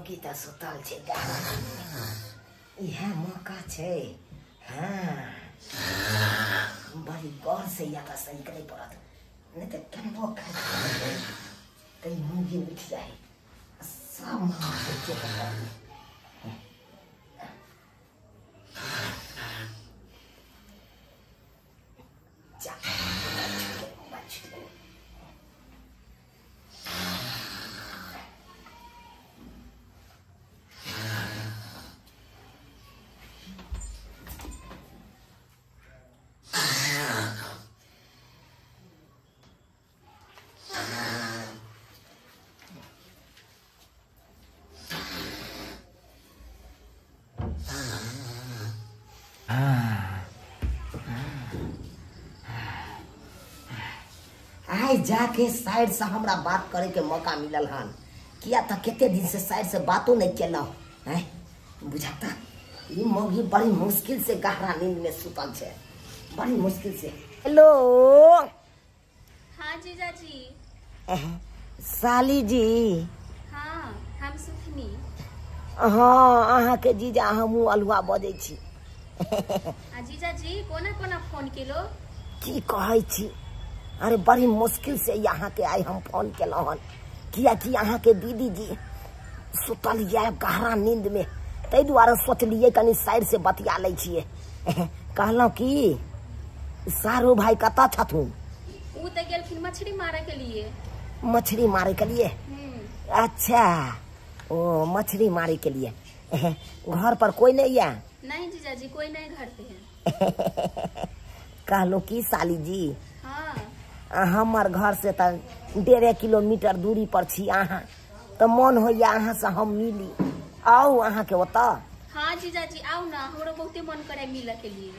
मौगी तऽ सुतल छै, इएह मौका छै। हाँ बड़ी गौर से या तऽ सही करे पड़त, नहीं तऽ केनबो कहीं मौगी उठि जाए सब मामा के। जा मोबाइल छुटि गेलै। आइ जाके साइड से हमरा बात करे के मौका मिलल हन, किया तऽ कते दिन से साइड से बातो नहीं केलहुँ। हैं बुझाता ई मौगी बड़ी मुश्किल से गहरा नींद में सुतल छै, बड़ी मुश्किल से। हेलो। हाँ जीजाजी। साली जी। हाँ हम सुथनी। हाँ अहाँ के जीजा हमहूँ अलुआ बजै छी। आ जीजाजी कोना कोना फोन केलो? की कहै छी, अरे बड़ी मुश्किल से यहाँ के आइ हम फोन केलहुँ हन, कियाकि अहाँ के दीदी जी सुतल यऽ गहरा नींद में, ताहि दुआरे सोचलियै कनि साइड से बतिया लै छियै। कहलहुँ कि सारू भाई कतऽ छथुन? उ तऽ गेलखिन मछली मारे के लिए। मछली मारे के लिए? अच्छा, ओ मछली मारे के लिए। घर पर कोई नहीं है? नहीं जीजाजी कोई नहीं घर पे है। कहलहुँ कि साली जी। हाँ। हमर घर से तऽ 1.5 किलोमीटर दूरी पर छी अहाँ, तऽ मन होइया अहाँ से हम मिली। आउ अहाँ के ओतऽ? हाँ जीजाजी आउ ना, हमरो बहुते मन करे मिले के लिए।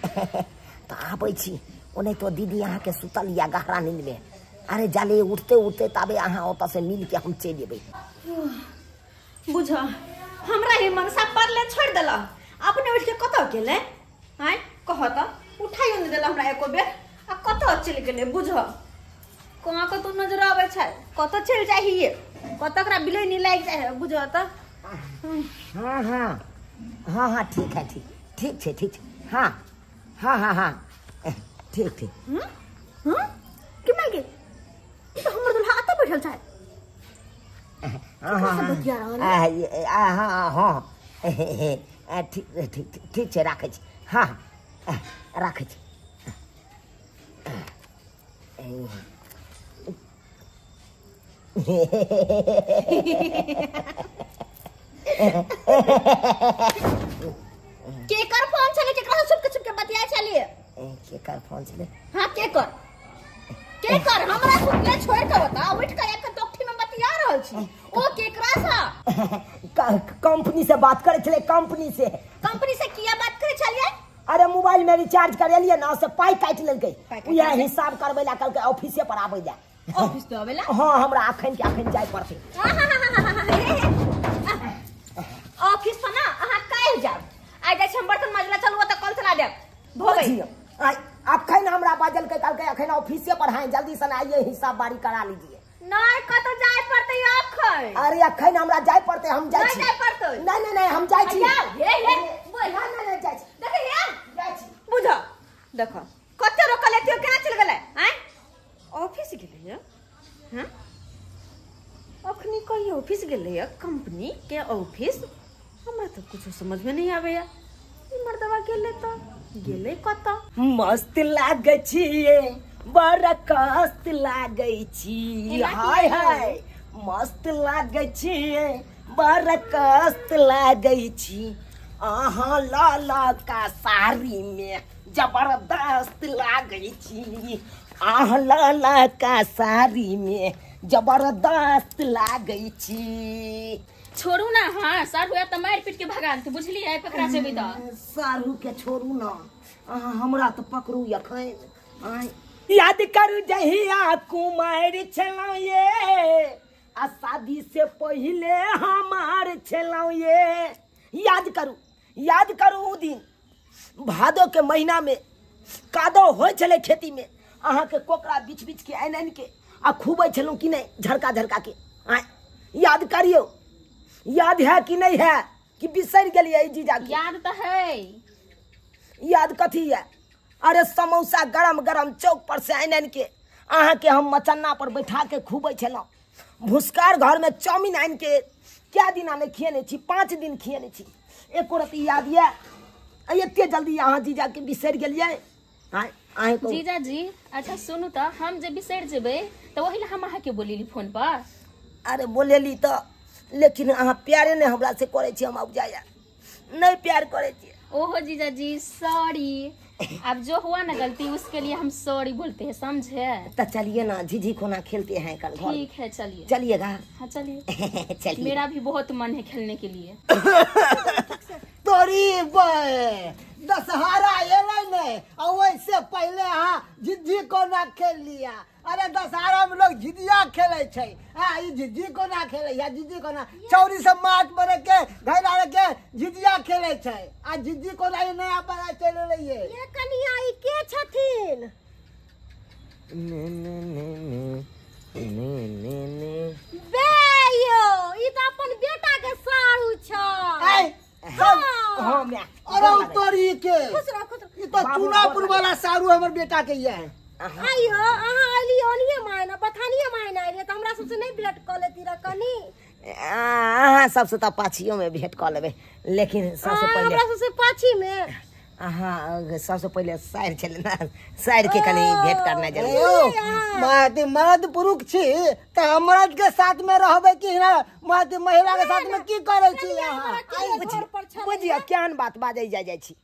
तऽ आबै छी, ओनाहितो दीदी अहाँ के सुतल या गहरा नींद में, अरे जाले उठते उठते ताबे अहाँ ओतऽ से मिल के हम चलि एबै। बुझ हमरा ही मनसा पड़ले छोड़ देला, अपने उठ के कतऽ गेलै? आँय कह तऽ उठाइयो नहि देला हमरा एको बेर, आ कतऽ चलि गेलै? बुझ कहाँ कतौ नजर आबै छै, कतऽ चलि जाइ हियै, कतऽ ओकरा बिलैनी लागि जाइ है, बुझ तऽ। हाँ हाँ हाँ हाँ ठीक है, ठीक ठीक छै, ठीक छै। हाँ हाँ हाँ हाँ ठीक ठीक। हाँ केना गे, ई तऽ हमर दुल्हा एतऽ बैठल छै। हाँ हाँ हाँ हाँ ठीक ठीक ठीक छै, राखै छी। हाँ राखै छी। केकर फोन छलै? केकरा से छुपके छुपके बतियाय छलियै? केकर फोन छलै? हाँ केकर केकर? हमरा सुतले छोड़ के बता उठ के एक दोखी में बतिया रहल छी, ओ केकरा से? कंपनी से बात करे छलै। कंपनी से? कंपनी से किया बात करे छलियै? अरे मोबाइल में रिचार्ज करेलियै ना, से पाई काटि लेलकै, उएह हिसाब करबै ला कहलकै ऑफिसे पर आबै ला। ऑफिस पे आबै ला? हाँ हमरा अखन के अखन जाय पड़तै। ऑफिस पर ना अहाँ काल्हि जायब, आइ जाइ छी हम बर्तन मजला, चलू ओतऽ कल चला देब धोबै। अखन हमरा बाजलकै कहलकै अखन ऑफिसे पर हैं, जल्दी से आइए हिसाब बारी करा लीजिए। नहीं कतौ जाय पड़तै अखन। अरे अखन हमरा जाय पड़तै, हम जाइ छी। नहीं जाय पड़तै। नहीं नहीं नहीं हम जाइ छी। हे हे बोल। नहीं नहीं नहीं जाइ छी। देख हे जाइ छी। बुझ देख कते रोकल एतियो केना चलि गेलै? आँय ऑफिस गेलै? हाँ अखनी कहियो ऑफिस गेलै? कंपनी के ऑफिस? हमरा तऽ कुछो समझ में नहीं आबैया, ई मर्दवा गेलै तऽ गेलै कतऽ? मस्त लागै छियै, बड़ा कष्ट लागै छी, हाय हाय मस्त लागै छियै, बड़ा कष्ट लागै छी, अहाँ लाल का साड़ी में जबरदस्त लागै छी, अहाँ लाल का साड़ी में जबरदस्त लागै छी। छोड़ू ना। हाँ सारू तऽ मारि पीट के भगा देतै, बुझलियै? पकड़ा जेबै तऽ। सारू के छोड़ू ना, अहाँ हमरा तऽ पकड़ू अखन। याद करू जहिया कुमार छलहुँ ये, आ शादी से पहिले हमार छलहुँ ये। याद करू, याद करू उ दिन भादो के महीना में कादो होइ छलै खेती में, अहाँ के कोकरा बीछ बीछ के आनि आनि के आ खुबै छलहुँ कि नहि झरका झरका के। आँय याद करियौ, याद है कि नहीं है कि बिसरि गेलियै जीजा के? याद तो है। याद कथी है? अरे समोसा गरम गरम चौक पर से आनि आनि के अहाँ के हम मचन्ना पर बैठा के खुबै छलहुँ। भुसकार घर में चाउमीन आनि के क्या दिन नहि खियने छी, 5 दिन खियने छी, एको रत्ती याद ये? एते जल्दी अहाँ जीजा के बिसरि गेलियै? आँ जीजा जी अच्छा सुनू तो हम जे बिसरि जेबै तऽ ओहि ला हम अहाँके बोलेली फोन पर। अरे बोलेली तऽ, लेकिन अहाँ प्यारे नहि हमरा से करै छी, हम उपजाया नहीं प्यार करै छी। ओहो जीजा जी सॉरी, अब जो हुआ ना गलती उसके लिए हम सॉरी बोलते हैं, समझे? तो चलिए ना झिझी कोना खेलते हैं कल। ठीक है चलिए। चलिएगा? हाँ चलिए। चलिए, मेरा भी बहुत मन है खेलने के लिए। तोरी बे दशहरा एलै ने आ ओहिसे पहले अहाँ झिझी कोना खेल लिया। अरे दशहरा में लोग झिझिया खेले छै, आ ई झिझी कोना खेले या झिझी कोना चौरी से माछ बने के घैरा के झिझिया खेले छै, आ झिझी कोना ई नया बना चल रही है। ये कनिया ई के छथिन? ने ने ने ने ने ने ने बे यो ई त अपन बेटा के साड़ू छ। हां मैं अरे तोरी के खुश रह खुश रह, ई तो चुनापुर वाला साड़ू हमर बेटा के ये है। आइयो अहाँ अइली ओनिये मायना बथानिये मायना अइली त हमरा सबसे नहीं भेंट क लेती र कनी। अहाँ सबसे त पाछियो में भेंट क लेबै, लेकिन सबसे पहिले हमरा सबसे पाछी में अहाँ सबसे पहिले साइर छलै ना, साइर के कनी भेंट करना जरूरी। माते मर्द पुरुष छी त मर्द के साथ में रहबै कि ना माते महिला के साथ में की करै छी अहाँ? बुझिया केहन बात बाजै जाय जाय छी।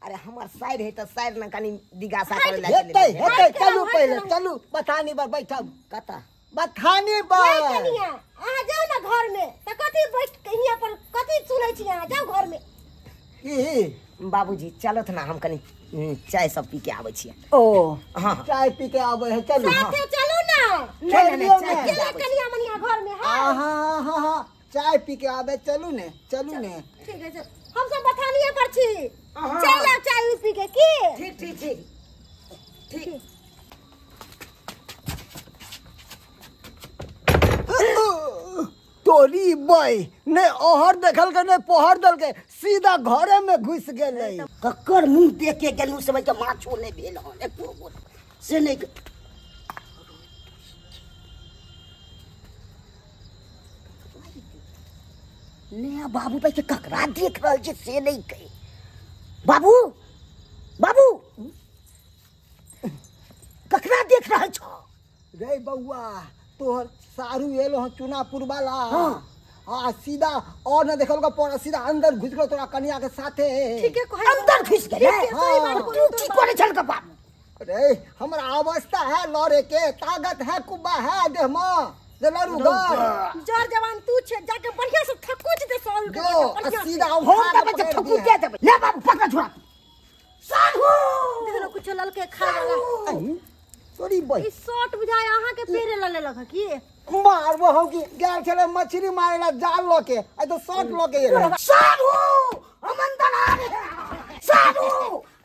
अरे हमर साइर है त साइर ना कनी दिगासा करे ला हेतै हेतै। चलू पहिले चलू बथानी पर बैठब। कता बथानी पर? कनिया अहाँ जाउ ना घर में त कथी बैठ हियां पर कथी सुनै छी अहाँ? जाउ घर में। की बाबूजी चलत ना, हम कनी चाय सब पी के आबै छियै। ओ हां चाय पी के आबै है, चलू। साथे चलू ना। नहीं नहीं चाय कनिया मनिया घर में। हां हां हां हां चाय पी के आबै, चलू ने चलू ने। ठीक है चल, हम सब बथानिए पर छी, चल आओ चाय पी के। की ठीक ठीक ठीक ठीक। तोरी बई ने ओहर देखल के ने पोहर दल के सीधा घरे में घुस गेलै। ककर मुंह देख के गेलू से के माछो नहीं भेल हन एको गो से नहीं। ने बाबू भाई के ककरा देख रहल छै से नहीं कहे। बाबू बाबू ककरा देख रहल छौ? रे बउआ तोहर सारू एलो हँ चुनापुर वाला। हाँ सीधा और न देखल पर सीधा अंदर घुस गेलो तोरा कनिया के साथे। ठीक है कहै अंदर घुस गेलै। तू की करे छल के बाबू? अरे हमरा अवस्था है लड़े के, ताकत है कुब्बा है देह में जे लड़ू गर। जर जवान तू छे जाके बढ़िया से थकुच दे सारू के बढ़िया सीधा हम त बच्चा थकुच दे देबै। ले बाबू पकड़ छोड़ा सारू देखलो कुछ ललके खा वाला। तोरी बई ई शर्ट बुझाय अहाँ के पेरे ल लेलक की? मारबो हम की गेल छले मछली मारेला जाल ल के, आ तो शर्ट ल के एलै। सारू हम अंदर आ रहे हैं। सारू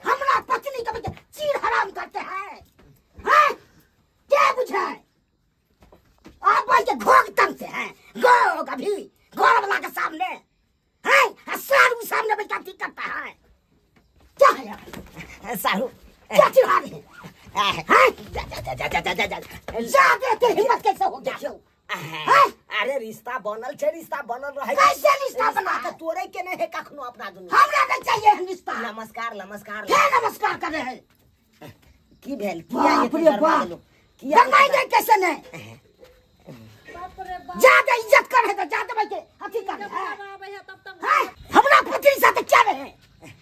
हमरा पत्नी के बच्चे चीर हराम करते हैं। हैं क्या बुझाए आप भाई के घोग तंग से हैं गो कभी गौर वाला के सामने हैं आ सारू सामने बैठा ठीक करता है क्या है सारू? क्या चिढ़ा रहे हैं? जा जा जा जा जा जा जा जा हिम्मत कैसे हो गया? अरे रिश्ता बनल छै, रिश्ता बनल रहे। कैसे रिश्ता बना के तोड़े के नहीं है कखनो अपना दुनिया। हमरा नहीं चाहिए है रिश्ता। नमस्कार नमस्कार। क्या नमस्कार कर रहे हैं? की भेल? किया ये गरमा किया गरमाई कैसे नहीं? ज्यादा इज्जत कर है तो ज्यादा भाई के अथी कर है। हमरा पति साथ क्या रहे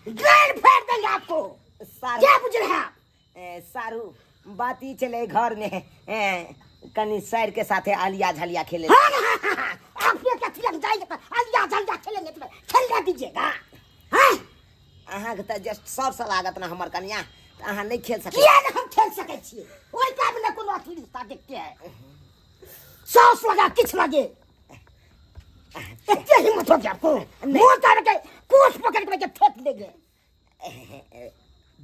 ग्रेड फेर देंगे आपको। क्या बुझ रहे हैं आप? सारू बात ही चले घर में कनी सैर के साथे आलिया झलिया खेले। हाँ हाँ हाँ हाँ आप ये क्या थिरक जाएंगे तो आलिया झलिया खेलेंगे तो खेलने दीजिएगा। हाँ अहाँ के त जस्ट सब लागत ना हमर कनिया, अहाँ नहीं खेल सके। किया ना हम खेल सके छियै? ओइ टाइम ने कोनो अथी रिश्ता देखते हैं सौस लगा किछ लगे इतने हिम्मत हो गया आपको? मुंह तार के कोस पकड़ के फेंक देंगे।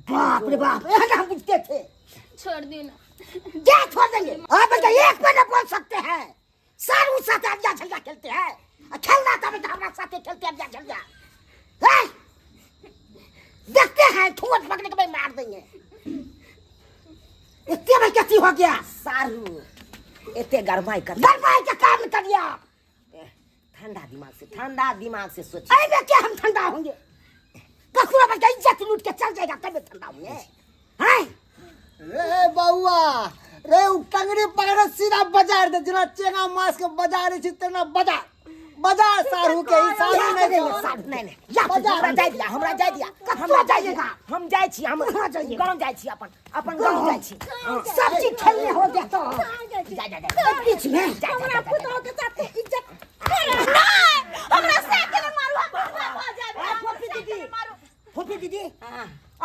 बाप रे बाप, ये हम बुझते थे। छोड़ देना। क्या छोड़ देंगे? आप एक बार न बोल सकते हैं। सारू साथ आलिया झलिया खेलते हैं। खेलना तब हमरा साथे खेलते अब जा चल जा। हैं देखते हैं ठोस पकड़ के भाई मार देंगे। इतने में कैसी हो गया सारू इतने गरमाई कर गरमाई का काम कर दिया। ठंडा दिमाग से सोच। अरे क्या हम ठंडा होंगे? ककुरा बच्चा इज्जत लूट के चल जाएगा तब ठंडा होंगे। हैं रे बउआ रे उ टंगड़ी पकड़ सीधा बाजार दे जना चेंगा मांस के बाजार छी तेना बाजार बाजार सारू के ही सारू नहीं दे सारू नहीं नहीं या हमरा जाय दिया हमरा जाय दिया हमरा जाइएगा हम जाय छी हम गांव जाय छी अपन अपन गांव जाय छी सब चीज खेलने हो गया तो जा जा जा बीच में हमरा पुतोह के साथ इज्जत नहीं हमरा साइकिल मारू हम हो जाबे। फूफी दीदी फूफी दीदी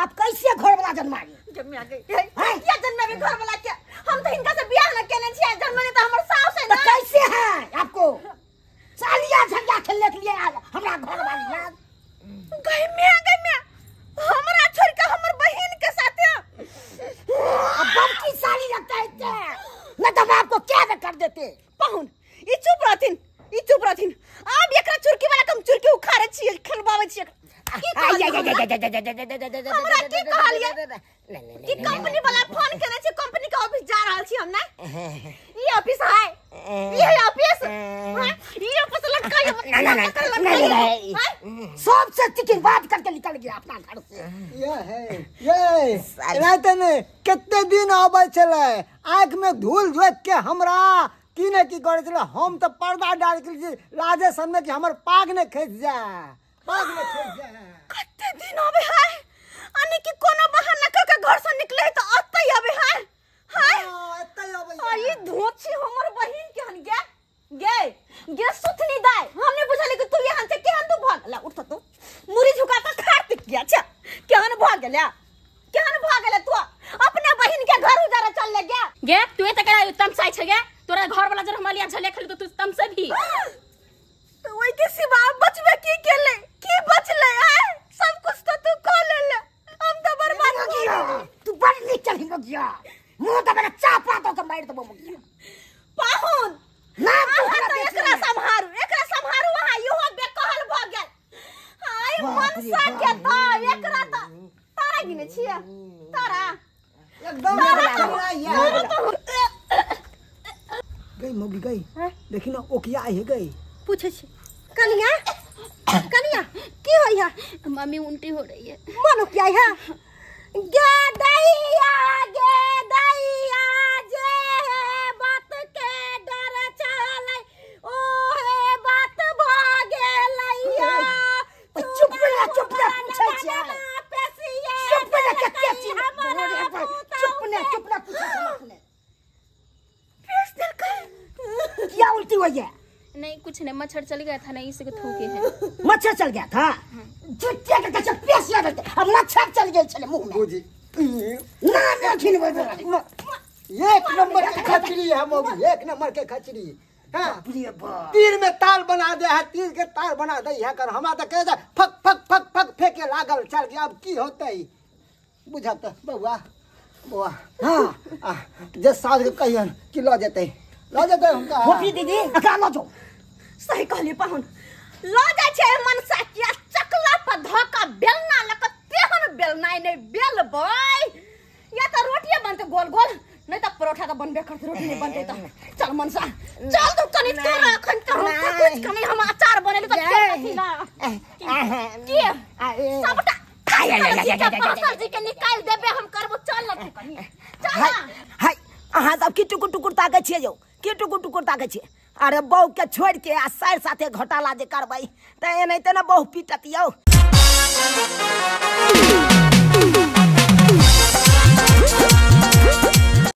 आप कैसे घर वाला जन्माई जन्मा गई क्या जन्मा भी घर वाला के हम तो इनका से बियाह न केने छियै जन्मने तो हमर सास है ना। कैसे है आपको सालिया झंडा खेलने के लिए हमरा घर वाली ना गई मैं हमरा छोड़ के हमर बहन के साथे अब बड़की साली लगता है इतने न तो आपको क्या न कर देते। पाहुन ई चुप रहथिन ई चुप रहथिन अब एकरा चुरकी वाला कम चुरकी उखाड़े छियै खलबाबै छियै। हमरा की कहलियै कि कंपनी वाला फोन केने छै कंपनी के ऑफिस जा रहल छी हम ना ई ऑफिस है ई ऑफिस हां ई ऑफिस लटका ना ना ना सबसे टिकट बात करके निकल गया अपना घर से। ये है ये एनाते ने कितने दिन आबै छलै आंख में धूल झोंक के हमरा की ने की करे छलै। हम तो पर्दा डाल के लाजे सनमे कि हमर पाग ने खसि जाए पाग ने खसि जाए। कते दिन आबे है अने कि कोनो बहाना कर के घर से निकले तो अतै आबे है हां अतै आबे आ ई धोछी हमर बहिन के हन गे गे गे सुथनी दाय हमने बुझले कि तू यहां से केहन तू भाग ला उठ तू मुरी झुका के खाट गया छ केहन भाग गेला केहन भाग गेला तू अपना बहिन के घर उजारा चल ले गया गे तू त करा तमसाई छ गे तोरा घर वाला जर हमलिया झले खली तो तू तमसे भी तो ओई के सिवा बचबे की केले की बचले आए सब कुछ तो तू खो ले ले हम तो बर्बाद हो गया। तू बड़ नीक चल हो गया मुंह तो मेरा चापा तो के मार देबो मुगिया पाहुन ना तू एकरा संभारू वहां इहो बेकहल भ गेल। हाय मनसा के तो एकरा तो तारा गिने छियै तारा एकदम गई मोगी गई देखी ना ओकिया है गई पूछे छी कनिया कनिया की होई है? मम्मी उल्टी हो रही है। मन ओकिया है गे दैया जे बात के डर चलै ओ हे बात भ गेलैया। चुप ना पूछै छियै चुप ना कते छी चुप ना पूछै छी पेश देलकै क्या उल्टी होई है? नहीं कुछ नहीं मच्छर चल गया था नहीं इसी को थूके है। मच्छर चल गया था जुत्ते के कैसे पेश याद अब मच्छर चल गए चले मुंह में बुझी ना ना खिनबै एक नंबर के खचड़ी है मोगी एक नंबर के खचड़ी। हां तीर में ताल बना दे है तीर के ताल बना दे है कर हमरा त कहे फक फक फक फक फेके लागल चल गया अब की होतै बुझत बउआ बउआ। हां जे साझ के कहियन कि ल जेतै हुनका फोफी दीदी एकरा ल जाओ। सही कहली पाहुन ल जाइ छै मनसा किया चकला पर धक्का बेलना लक तेहन बेलना नै बेलबै या त रोटिए बनतै गोल गोल नहीं त परोठा त बनबे करतै रोटी नहीं बनतै त चल मनसा चल तू कनि तोरा अखन त हम कुछ कनि हम अचार बनेलु त के ना के सबटा पास्टर जी के निकाल देबे हम करबो चल न तू कनि चल हाय अहाँ सब की टुकुर टुकुर ताकै छियै यौ की टुकुर टुकुर ताकै छियै? अरे बहू के छोड़ के आ सार साथे घोटाला जे करबै त एनाहिते ने बहू पीटत यौ।